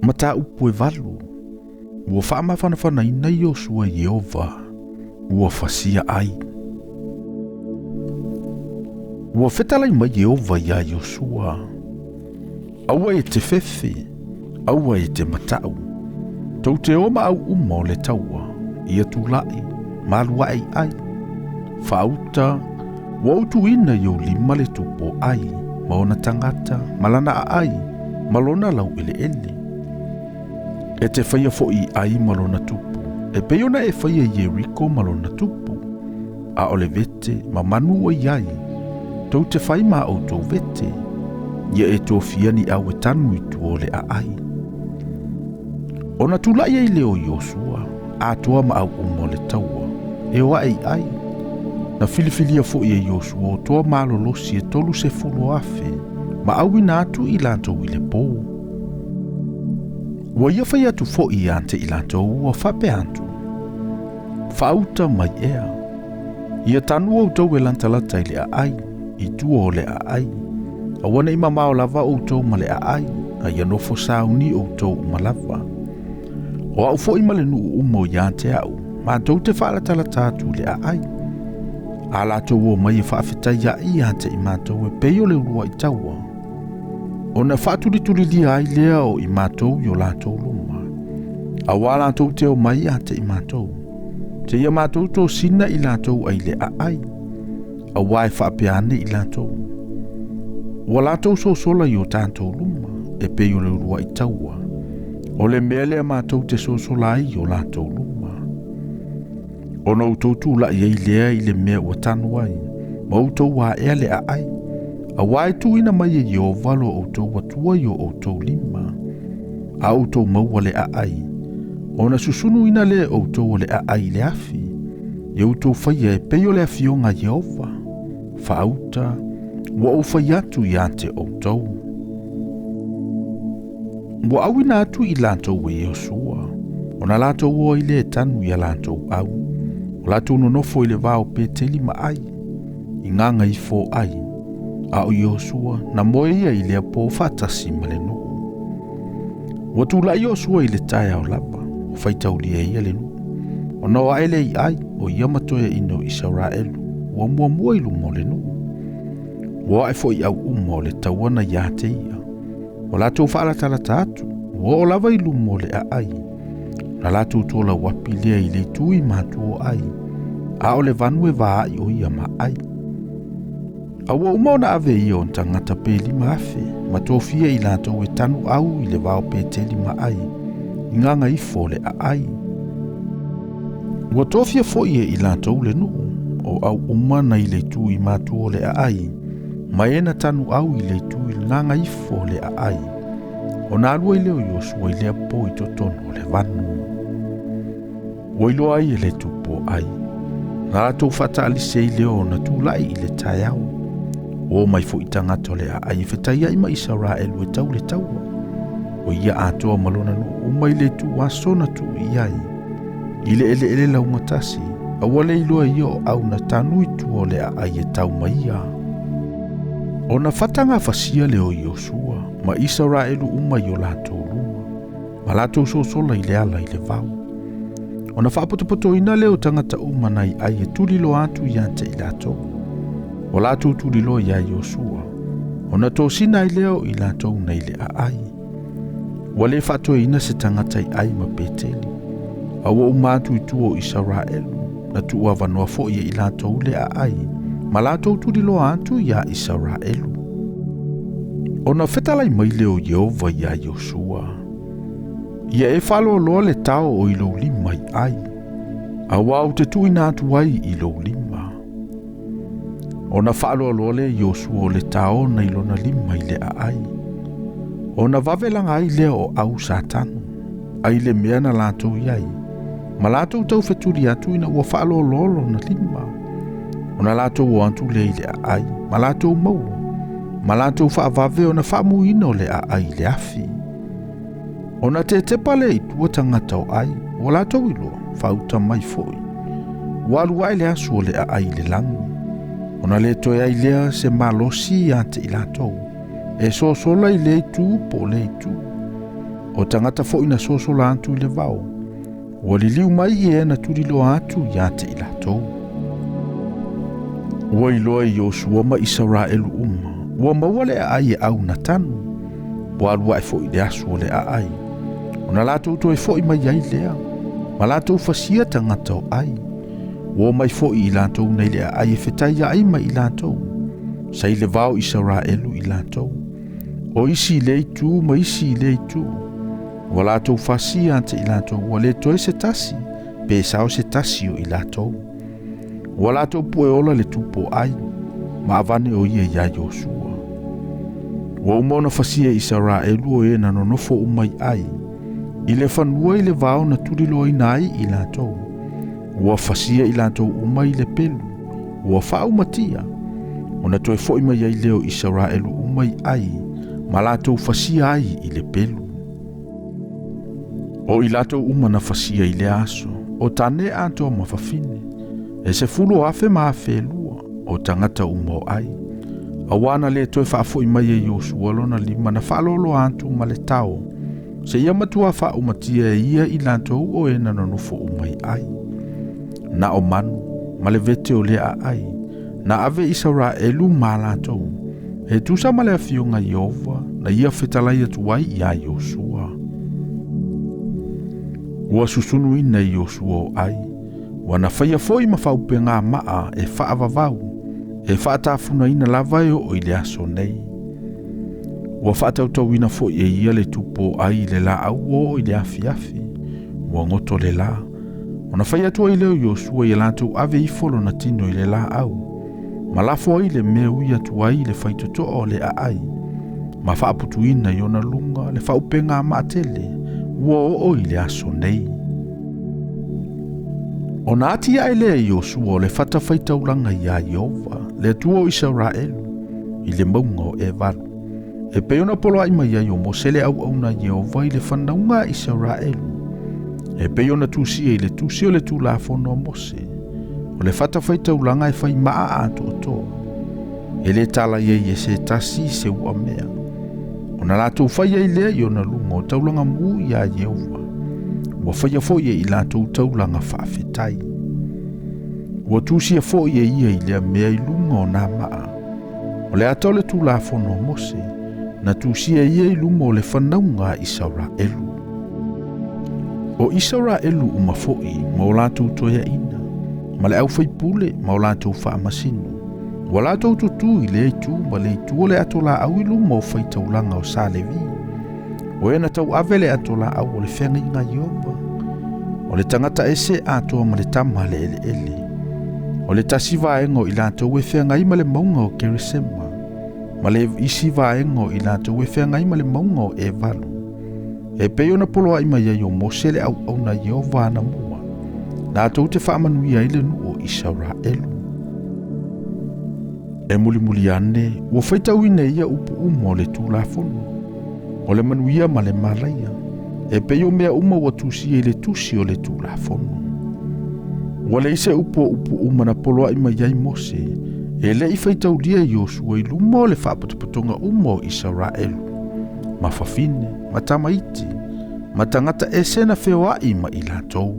Mataupu e 8, ua faamafanafanaina Iosua e Ieova, ua fasia Ai. Ua fetalai mai Ieova iā Iosua, Aua e te fefe, aua e te mataʻu, tou te o ma au uma o le taua, ia tulaʻi, ma alu aʻe i Ai. Faauta, ua ou tuuina i ou lima le tupu o Ai, ma ona tagata, ma lana aai, ma lona laueleele. E te faia foi i Ai ma lona tupu, e pei ona e faia i Ieriko ma lona tupu, a o le vete ma manu ua i ai, tou te fai ma outou vete, ia e tofia ni au e tanu i tua o le aai. Ona tulaʻi ai lea o Iosua, atoa ma au uma o le taua, e o aʻe i Ai. Na filifilia foi e Iosua o toa malolosi e 30,000, ma auina atu i latou i le pō. Ua ia fai atu foi ia te i latou ua faapea atu, Faauta mai ea. Ia tanu outou e latalata i le aai, i tua o le aai. Aua ne i mamao lava outou ma le aai, a ia nofo sauni outou uma lava. O au foi ma le nuu uma o ia te au, matou te faalatalata atu i le aai. A latou o mai e faafetaiaʻi ia te i matou e pei o le uluaʻi taua, ona faatulitulilia ai lea o i matou i o latou luma. Auā latou te o mai ia te i matou, seia matou tosina i latou ai le aai, auā e faapea ane i latou, Ua latou sosola i o tatou luma, e pei o le uluaʻi taua, o le mea lea matou te sosola ai i o latou luma. Ona outou tulaʻi ai lea i le mea ua tanu ai, ma outou aea le aai, auā e tuuina mai e Ieova lo outou Atua i o outou lima, a outou maua le aai, ona susunuina lea e outou o le aai i le afi, ia outou faia e pei o le afioga a Ieova, faauta, ua ou fai atu ia te outou. Ua auina atu i latou e Iosua, ona latou o ai lea e tanu i a latou au, o latou nonofo i le va o Peteli ma Ai, i gagaifo o Ai, a o Iosua na moe ia i lea pō faatasi ma le nuu. Ua tulaʻi Iosua i le taeao lava, ua faitaulia ia le nuu. Ona o aʻe lea i Ai, o ia ma toeaiina o Isaraelu, ua muamua i luma o le nuu. Ua ae foi au uma o le taua na ia te ia. Ua latou faalatalata atu, ua oo lava i luma o le aai. Na latou tolauapi lea i le itu i matua o Ai, a o le vanu e vaai o ia ma Ai. A ua uma ona ave ia o tagata pe 5,000, ma tofia i latou e tanu au i le va o Peteli ma Ai, i gagaifo o le aai. Ua tofia foi e i latou le nuu, o au uma na i le itu i matua o le aai, ma e na tanu au i le itu i le gagaifo o le aai. Ona alu ai lea o Iosua i lea pō i totonu o le vanu. Ua iloa ai e le tupu o Ai. Na latou faataalise ai lea ona tulaʻi i le taeao. Ua o mai foi tagata o le aai e fetaiaʻi ma Isaraelu e tau le taua. O ia atoa ma lona nuu uma i le itu aso na tuu i ai. I le eleele laugatasi, a ua le iloa ia o au na tanu i tua o le aai e tau mai ia. Ona fatagafasia lea o Iosua ma Isaraelu uma i o latou luma, ma latou sosola i le ala i le vao. Ona faapotopotoina lea o tagata uma nai Ai e tuliloa atu ia te i latou. Ua latou tuliloa iā Iosua, ona tosina ai lea o i latou nei le aai. Ua le faatoeina se tagata i Ai ma Peteli, a ua uma atu i tua o Isaraelu, na tuuavanoa foi e i latou le aai, ma latou tuliloa atu iā Isaraelu. Ona fetalai mai lea o Ieova iā Iosua, Ia e faaloaloa le tao o i lou lima i Ai, auā ou te tuuina atu ai i lou lima. Ona faaloaloa lea Iosua o le tao na i lona lima i le aai. Ona vavelaga ai lea o au sa tanu, ai le mea na latou i ai, ma latou taufetuli atu ina ua faaloaloa lona lima. Ona latou o atu lea i le aai, ma latou maua, ma latou faavave ona faamuina o le aai i le afi. Ona tetepa lea i tua tagata o Ai, ua latou iloa, faauta mai foi. Ua alu ae le asu o le aai i le lagi. Ona le toe ai lea se malosi ia te i latou, e sosola i lea itu po o lea itu. O tagata foʻi na sosola atu i le vao, ua liliu mai i e na tuliloa atu iā te i latou. Ua iloa e Iosua ma Isaraelu uma, ua maua le aai e au na tanu, ua alu ae foʻi le asu o le aai. Ona latou toe foʻi mai ai lea, ma latou fasia tagata o Ai. Ua omai foʻi i latou nei le aai e fetaiaʻi ma i latou, sa i le vao Isaraelu i latou. O isi i lea itu ma isi i lea itu. Ua latou fasia te i latou, ua le toe se tasi, pe sao se tasi o i latou. Ua latou pue ola le tupu o Ai, ma avane o ia iā Iosua. Ua uma ona fasia e Isaraelu o e na nonofo uma i Ai, i le fanua i le vao na tuliloaina ai i latou. Ua fasia i latou uma i le pelu, ua faaumatia. Ona toe foʻi mai ai lea o Isaraelu uma i Ai, ma latou fasia ai i le pelu. O i latou uma na fasia i lea aso, o tane atoa ma fafine, e 10,200, o tagata uma o Ai. Auā na le toe faafoʻi mai e Iosua lona lima na faaloaloa atu ma le tao, seia matuā faaumatia e ia i latou o e na nonofo uma i Ai. Na o manu, ma le vete o lea aai, na ave Isaraelu ma latou, e tusa ma le afioga Ieova na ia fetalai atu ai iā Iosua. Ua susunuina e Iosua o Ai, ua na faia foʻi ma faaupegamaa e faavavau, e faatafunaina lava e oo i le aso nei. Ua faatautauina foʻi e ia le tupu o Ai i le laau ua oo i le afiafi, ua goto le lā. Ona fai atu ai lea o Iosua ia latou ave ifo lona tino i le laau, ma lafo ai le mea ui atu ai i le faitotoa o le aai, ma faaputuina i ona luga le faaupegamaa tele ua oo i le aso nei. Ona atiae lea e Iosua o le fatafaitaulaga iā Ieova, le Atua o Isaraelu, i le mauga o Evalu, e pei ona poloai mai ai o Mose le auauna a Ieova i le fanauga a Isaraelu, e pei ona tusia i le tusi o le Tulafono a Mose, o le fatafaitaulaga e fai maa atoatoa, e le tala i ai e se tasi se uamea. Ona latou fai ai lea i ona luga o taulaga mu iā Ieova, ua faia foʻi e i latou taulaga faafetai. Ua tusia foʻi e ia i lea mea i luga o nā maa, o le ata o le Tulafono a Mose, na tusia e ia i luma o le fanauga a Isaraelu. O Isaraelu uma foʻi ma o latou toeaʻina, ma le aufaipule ma o latou faamasino, ua latou tutū i lea itu ma le itu o le ato laau i luma o faitaulaga o Sa Levi, o e na tauave le ato laau o le feagaiga a Ieova, o le tagata ese atoa ma le tama a le eleele. O le tasi vaega o i latou e feagai ma le mauga o Keresema, ma le isi vaega o i latou e feagai ma le mauga o Evalu, e pei ona poloai mai ai o Mose le auauna a Ieova anamua, latou te faamanuia ai le nuu o Isaraelu. E mulimuli ane, ua faitauina e ia upu uma o le Tulafono, o le manuia ma le malaia, e pei o mea uma ua tusia i le tusi o le Tulafono. Ua leai se upu o upu uma na poloai mai ai Mose, e leʻi faitaulia e Iosua i luma o le faapotopotoga uma o Isaraelu, ma fafine, ma tamaiti, ma tagata ese na feoaʻi ma i latou.